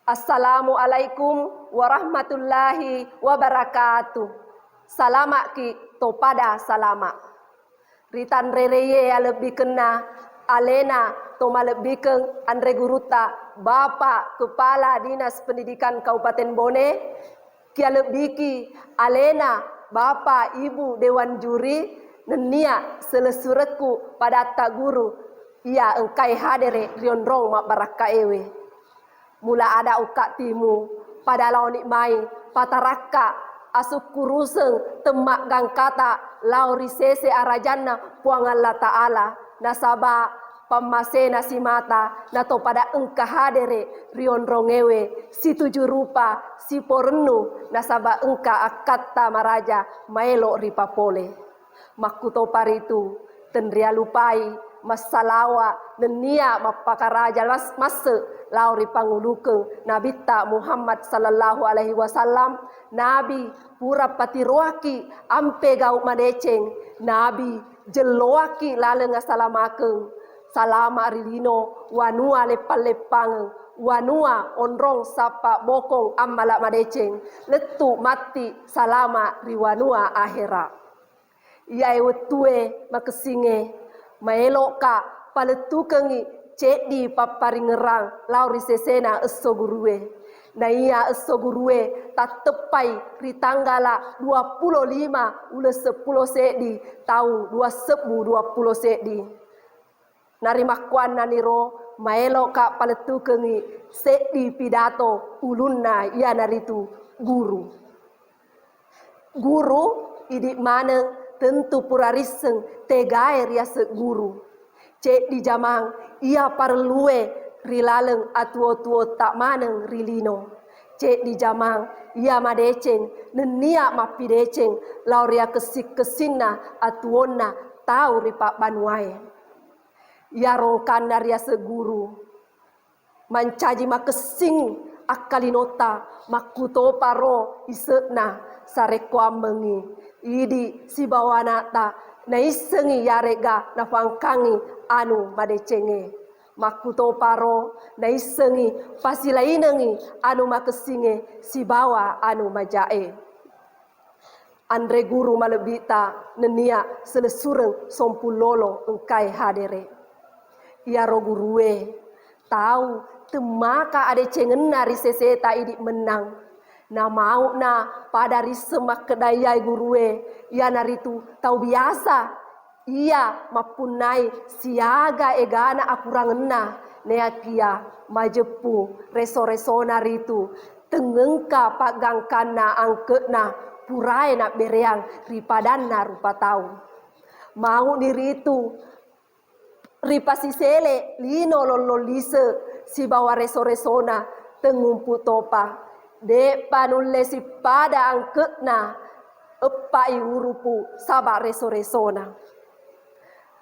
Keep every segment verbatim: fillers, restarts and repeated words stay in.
Assalamualaikum warahmatullahi wabarakatuh. Salama'ki to pada salama'. Ri tanrereie alebbikenna alena to malebbikeng anre gurutta, Bapak Kepala Dinas Pendidikan Kabupaten Bone, kialebbiki alena Bapak Ibu Dewan Juri nennia selessurekku padatta guru iya engkae hadere ri onrong mabbarakkaewe. Mula ada ukka timu, pada laoni mai patarakka asukkuruseng temmaggangkata lao ri sese arajanna Puang Allah Ta'ala, nasaba pammasena simata nato pada engka hadere ri onrongewe situju rupa siporennu, nasaba engka akkatta maraja maelo ripapole. Makkutopa ritu, tenrialupai massalawa nennia mappakaraja mas-, masse lao ri pangulukeng Nabitta Muhammad sallallahu alaihi wasallam, Nabi pura patiroaki ampe gau madeceng, Nabi jelloaki laleng asalamakeng, salama ri lino wanua leppang-leppangeng, wanua onrong sappa bokong ammala madeceng, lettu matti salama ri wanua ahera. Iyae wettue makessingnge, maelo'ka palettukengngi ceddi papparingngerang lao ri sesena esso gurue. Naiya esso gurue tatteppai ri tanggala duappulo lima uleng seppulo seddi taung duassebbu duappulo seddi. Narimakkuannaniro maelo'ka palettukengngi seddi pidato ulunna, iyanaritu guru. Guru idi maneng tentu pura risseng tegae riaseng guru. Ceddi jamang iya parellue ri laleng atuo-tuotta maneng ri lino. Ceddi jamang iya madeceng nennia mappideceng lao ri akessing-kessinna atuonna tau ri pabbanuae. Iyaro engkanna riaseng guru. Mancaji makessing akkalinota, makkutoparo ise'na sarekkoammengngi idi sibawa ana'ta naissengngi yarega nafangkangngi anu madecengnge. Makkutoparo naissengngi pasilainengngi anu makessingnge sibawa anu maja'e. Anre guru malebbi'ta nennia selessureng sompullolo engkae hadere. Iyaro gurue tau temmaka adecengenna ri seseta idi mennang. Namau'na pada risseng makkedaiyai gurue, iyanaritu tau biasa iya mappunnai siaga egana akurangenna, neakia majeppu reso-resona ritu, tengngengka paggangkanna angke'na purae nabbereang ri padanna rupa tau. Mau'ni ritu ripasisele lino lollong lise sibawa reso-resona tengngumpu topa. De'pa nulle sippada angke'na eppa'i urupu saba reso-resona.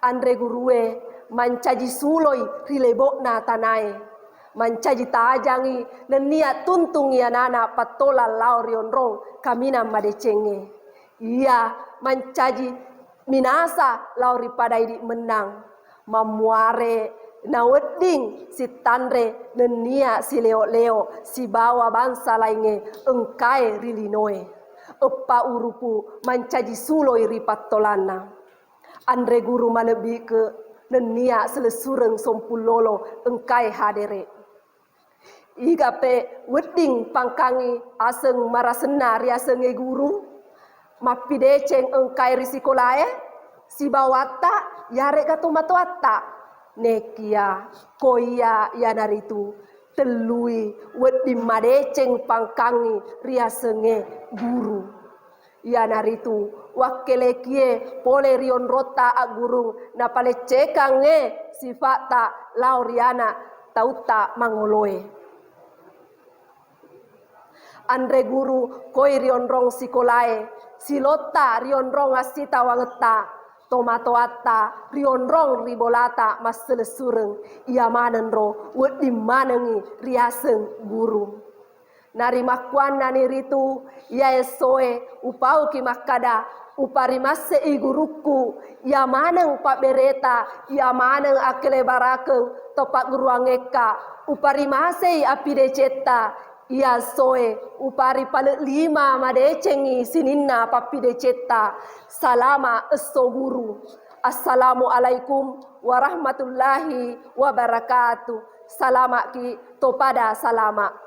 Anre gurue mancaji suloi ri lebo'na tanae. Mancaji tajangngi nennia tuntungngi anana pattolang lao ri onrong kaminang madecengnge. Iya mancaji minasa lao ri pada idi mennang. Mammuare nawedding sittanre nennia sileo-leo sibawa bangsa laingnge engkae ri linoe. Eppa urupu mancaji suloi ri pattolanna. Anre guru malebbike nennia selessureng sompullolo engkae hadere. Igape wedding pangkangngi aseng marasenna riasengnge guru, mappideceng engkae ri sikolae, sibawatta, yarega tomatoatta. Nekia koiya iyanaritu tellui wedding madeceng pangkangngi riasengnge guru. Iyanaritu wakkelekie pole ri onrotta aggurung napaleccekangnge sifa'ta lao ri ana tautta mangoloe. Anre guru koi ri onrong sikolae, silotta ri onrong assitawangetta, tomatoatta ri onrong ri bolata masselessureng, iya manenro wedding manengngi riaseng guru. Narimakkuannani ritu, iya essoe upauki makkada, Uparimasse'i gurukku, iya maneng pabbereta, iya maneng akkelebarakeng to pagguruangekka. Uparimasei appidecetta, iya essoe, upari pale lima madecengngi sininna pappidecetta. Salama esso guru. Assalamualaikum warahmatullahi wabarakatuh. Salama'ki topada salama.